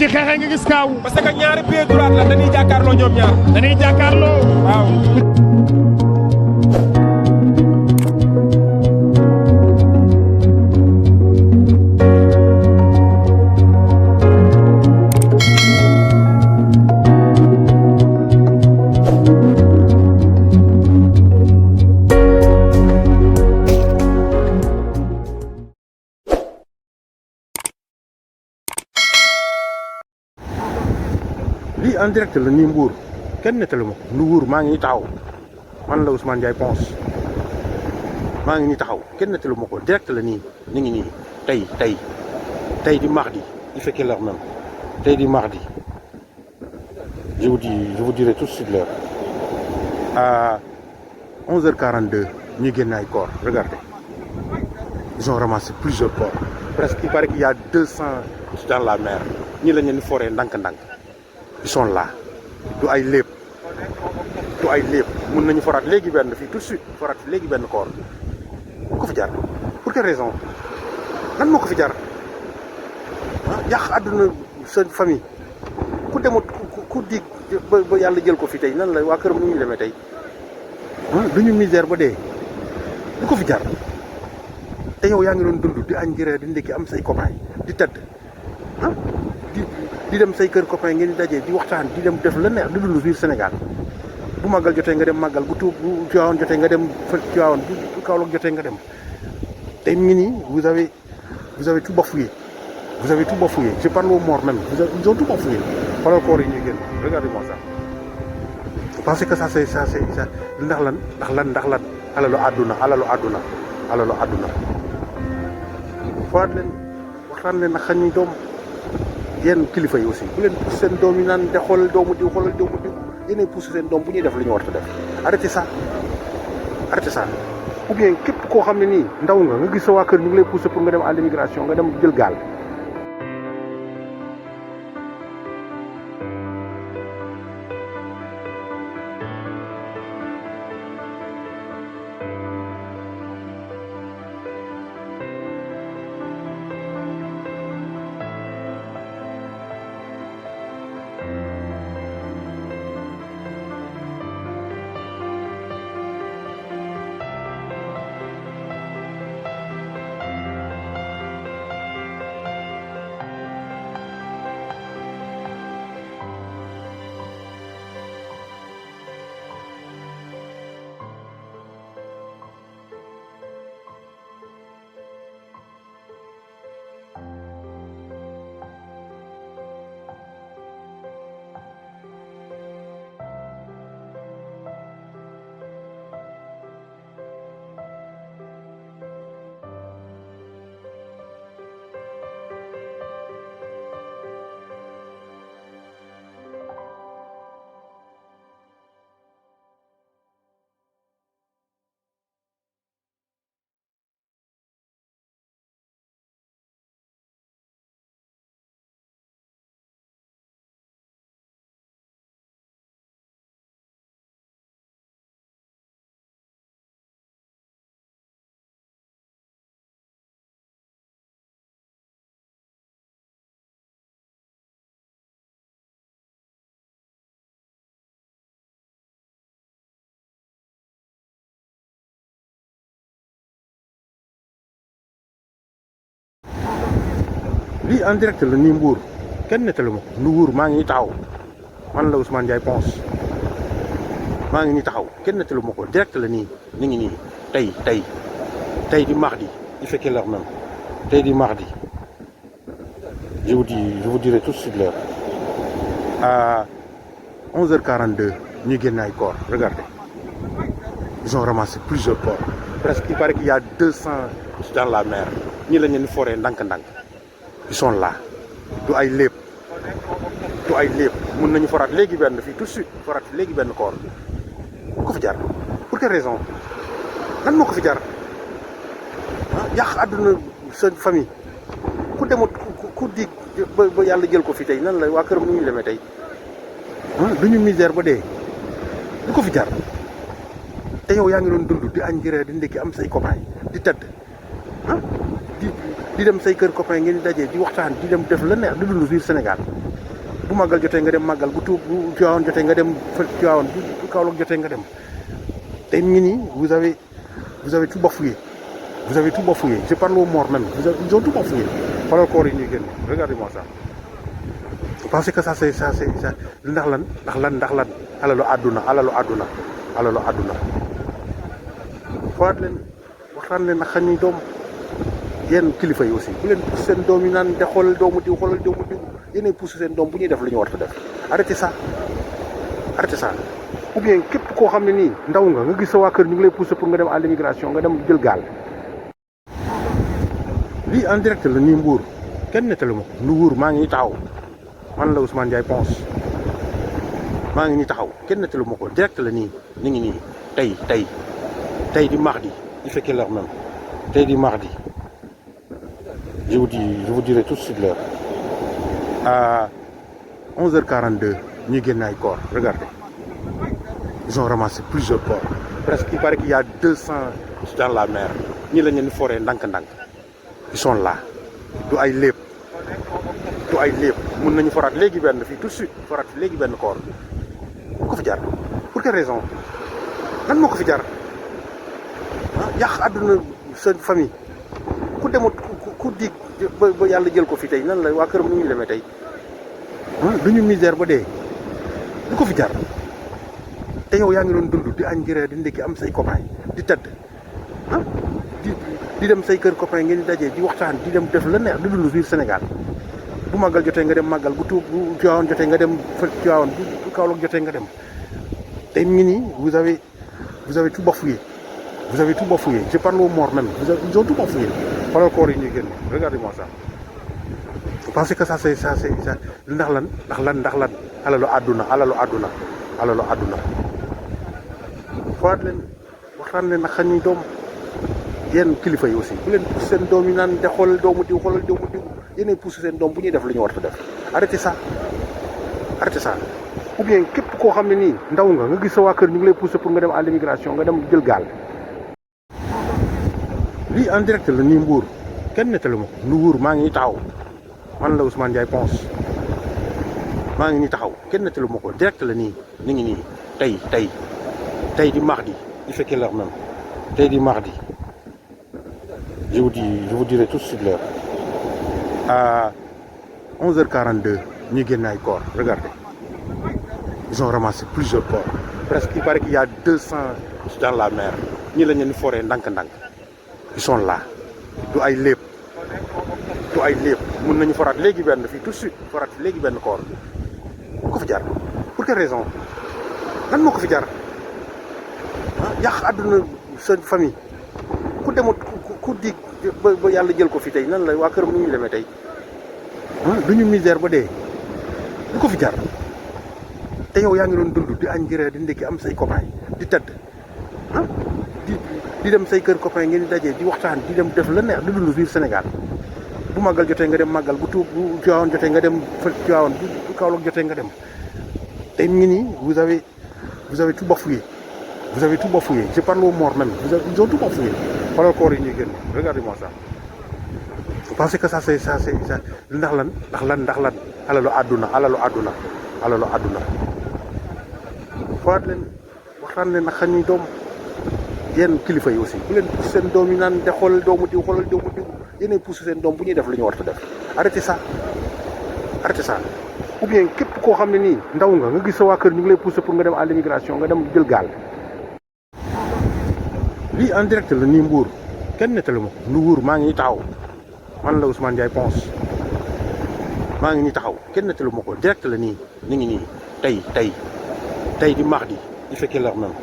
ñuy xeexee nga gis kaaw. parce que ñaari pied droite la dañuy jàkkaarloo ñoom ñaar. dañuy jàkkaarloo. waaw. lii en direct la nii Mbour kenn nettalu ma ko Mbour maa ngi nii taxaw man la Ousmane Ndiaye Ponce maa ngi nii taxaw kenn nettalu ma ko direct la nii ni ngi nii tey di mardi il fait quelle heure même tey di mardi je vous dirai tout de suite l'heure à 11h42 ñu génn ay corps regardez ils ont ramassé plusieurs corps presque il paraît qu'il y a 200 dans la mer ñi la ñu ni foree ndànk-ndànk ils sont là du ay lépp mun nañu foraat léegi benn fii tout de suite foraat léegi benn corps bu ko fi jar pour quelle raison lan moo ko fi jar yàq àdduna sa famille ku demut ku dig ba yàlla jël ko fi tey nan la waa këram nu ñu demee tey du ñu misère ba dee du ko fi jar te yow yaa ngi doon dund di añ di reer di ndekki am say copain di tëdd di dem say kër copain ngeen di dajee di waxtaan di dem def la neex di dund biir Sénégal bu màggal jotee nga dem màggal bu Tivaouane jotee nga dem Tivaouane bu Kaolack jotee nga dem tey mu ngi nii vous avez tout bafouillé je parle aux morts même ils ont tout bafouillé xoolal koor yi ñuy génn regardez-moi ça parce que ça c'est ndax lan alalu àdduna faat leen waxtaan leen ak xañuy doom yenn kilifa yi aussi bu leen pousse seen doom yi naan de xoolal doomu diw yéenay pousse seen doom bu ñuy def li ñu war a def arrêtez ça ou bien képp koo xam ne nii ndaw nga gis sa waa kër ñu ngi lay pousse pour nga dem à l'immigration nga dem jël gaal. lii en direct la nii Mbour kenn nettalu ma ko Mbour maa ngi nii taxaw man la Ousmane Ndiaye Ponce maa ngi nii taxaw kenn nettalu ma ko direct la nii ni ngi nii tey di mardi il fait quelle heure même tey di mardi je vous dirai tout de suite l'heure à 11h42 ñu génn ay corps regardez ils ont ramassé plusieurs corps presque il paraît qu'il y a 200 dans la mer ñi la ñu foree ndànk-ndànk ils sont là du ay lépp mun nañu foraat léegi benn fii tout de suite foraat léegi benn corps bu ko fi jar pour quelle raison lan moo ko fi jar yàq àdduna sa famille ku demut ku dig ba yàlla jël ko fi tey nan la waa këram nu ñu demee tey du ñu misère ba dee du ko fi jar te yow yaa ngi doon dund di añ di reer di ndekki am say copain di tëdd di dem say kër copain ngeen di dajee di waxtaan di dem def la neex di dund biir Sénégal bu màggal jotee nga dem màggal bu Tivaouane jotee nga dem Tivaouane bu Kaolack jotee nga dem tey ngi nii vous avez tout bafouillé vous avez tout bafouillé je parle aux morts même ils ont tout bafouillé xoolal koor yi ñuy génn regardez-moi ça vous pensez que ça c'est ndax lan alalu àdduna xoolaat leen waxtaan leen ak xañ doom yéen kilifa yi aussi bu leen pousse seen doom yi naan de xoolal doomu diw yéenay pousse seen doom bu ñuy def li ñu war a def arrêtez ça ou bien képp koo xam ne nii ndaw nga gis sa waa kër ñu ngi lay pousse pour nga dem à l'immigration nga dem jël gaal lii en direct la nii Mbour kenn nettalu ma Mbour maa ngi taxaw man la Ousmane Ndiaye Ponce maa ngi nii taxaw kenn nettalu ma ko direct la nii ni ngi nii tey di mardi il fait quelle heure même tey di mardi je vous dirai tout de suite l'heure à 11h42 ñu génn ay corps regardez ils ont ramassé plusieurs corps presque il paraît qu'il y a 200 dans la mer ñi la ñu foree ndànk-ndànk ils sont là du ay lépp mun nañu foraat léegi benn fii tout de suite foraat léegi benn corps bu ko fi jar pour quelle raison lan moo ko fi jar yàq àdduna sa famille ku demut ku dig ba yàlla jël ko fi tey nan la waa këram nu ñu demee tey du ñu misère ba dee du ko fi jar te yow yaa ngi doon dund di añ di reer di ndekki am say copain di tëdd di dem say kër copain ngeen di dajee di waxtaan di dem def la neex di dund biir Sénégal bu màggal jotee nga dem màggal bu Tivaouane jotee nga dem Tivaouane bu Kaolack jotee nga dem tey ngi nii vous avez tout bafouillé je parle aux morts même ils ont tout bafouillé xoolal koor yi ñuy génn regardez-moi ça vous pensez que ça c'est ndax lan alalu àdduna xoolaat leen waxtaan leen ak xañ doom yéen kilifa yi aussi bu leen pousse seen doom yi naan de xoolal doomu diw yéenay pousse seen doom bu ñuy def li ñu war a def arrêtez ça ou bien képp koo xam ne nii ndaw nga gis sa waa kër ñu ngi lay pousse pour nga dem à l'immigration nga dem jël gaal lii en direct la nii Mbour kenn nettalu ma ko Mbour maa ngi nii taxaw man la Ousmane Ndiaye Ponce maa ngi nii taxaw kenn nettalu ma ko direct la nii ni ngi nii tey di mardi il fait quelle heure même tey di mardi je vous dirai tout de suite l'heure à 11h42 ñu génn ay corps regardez ils ont ramassé plusieurs corps presque il paraît qu'il y a 200 dans la mer ñi la ñu foree ndànk-ndànk ils sont là du ay lépp mun nañu foraat léegi benn fii tout de suite foraat léegi benn corps bu ko fi jar pour quelle raison lan moo ko fi jar yàq àdduna sa famille ku demut ku dig ba yàlla jël ko fi tey nan la waa këram nu ñu demee tey du ñu misère ba dee du ko fi jar te yow yaa ngi doon dund di añ di reer di ndekki am say copain di tëdd di dem say kër copain ngeen di dajee di waxtaan di dem def la neex di dund biir Sénégal bu màggal jotee nga dem màggal bu Tivaouane jotee nga dem Tivaouane bu Kaolack jotee nga dem tey ngi nii vous avez tout bafouillé je parle aux morts même ils ont tout bafouillé xoolal koor yi ñuy génn regardez-moi ça vous pensez que ça c'est ndax lan alalu àdduna xoolaat leen waxtaan leen ak xañ doom yéen kilifa yi aussi bu leen pousse seen doom yi naan de xoolal doomu diw yéenay pousse seen doom bu ñuy def li ñu war a def arrêtez ça ou bien képp koo xam ne nii ndaw nga gis sa waa kër ñu ngi lay pousse pour nga dem à l'immigration nga dem jël gaal lii en direct la nii Mbour kenn nettalu ma ko Mbour maa ngi nii taxaw man la Ousmane Ndiaye Ponce maa ngi nii taxaw kenn nettalu ma ko direct la nii ni ngi nii tey di mardi il fait quelle heure même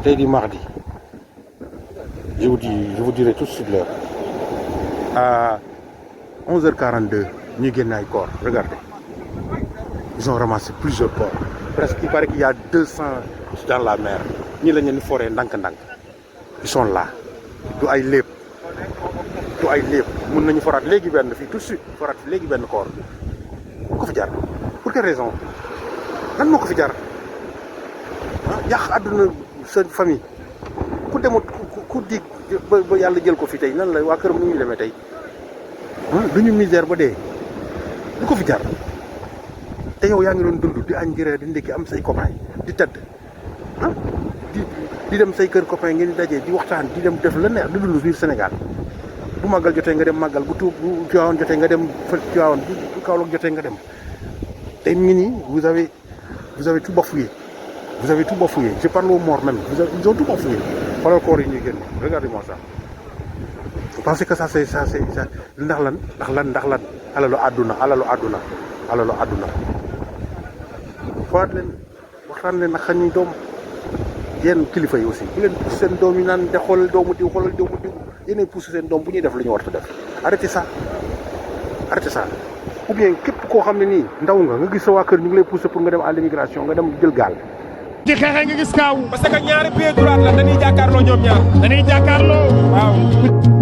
tey di mardi je vous dirai tout de suite l'heure à 11h42 ñu génn ay corps regardez ils ont ramassé plusieurs corps presque il paraît qu'il y a 200 dans la mer ñi la ñu foree ndànk-ndànk ils sont là du ay lépp mun nañu foraat léegi benn fii tout de suite foraat léegi benn corps bu ko fi jar pour quelle raison lan moo ko fi jar yàq àdduna sa famille ku demut ku dig ba yàlla jël ko fi tey nan la waa këram nu ñu demee tey duñu misère ba dee du ko fi jar te yow yaa ngi doon dund di añ di reer di ndekki am say copain di tëdd di dem say kër copain ngeen di dajee di waxtaan di dem def la neex di dund biir Sénégal bu màggal jotee nga dem màggal bu Tiwaawan jotee nga dem fa Tiwaawan bu Kaolack jotee nga dem tey ngi nii vous avez tout bafouillé vous avez tout bafouillé je parle aux morts même ils ont tout bafouillé xoolal koor yi ñuy génn regardez-moi ça vous pensez que ça c'est ça ndax lan alalu àdduna xoolaat leen waxtaan leen ak xañ doom yenn kilifa yi aussi bu leen pousse seen doom yi naan de xoolal doomu diw yéenay pousse seen doom bu ñuy def lu ñu war a def arrêtez ça ou bien képp koo xam ne nii ndaw nga gis sa waa kër ñu ngi lay pousse pour nga dem à l'immigration nga dem jël gaal. ci xeexee nga gis kaaw. parce que ñaari pied droit la dañuy jàkkaarloo ñoom ñaar. waaw.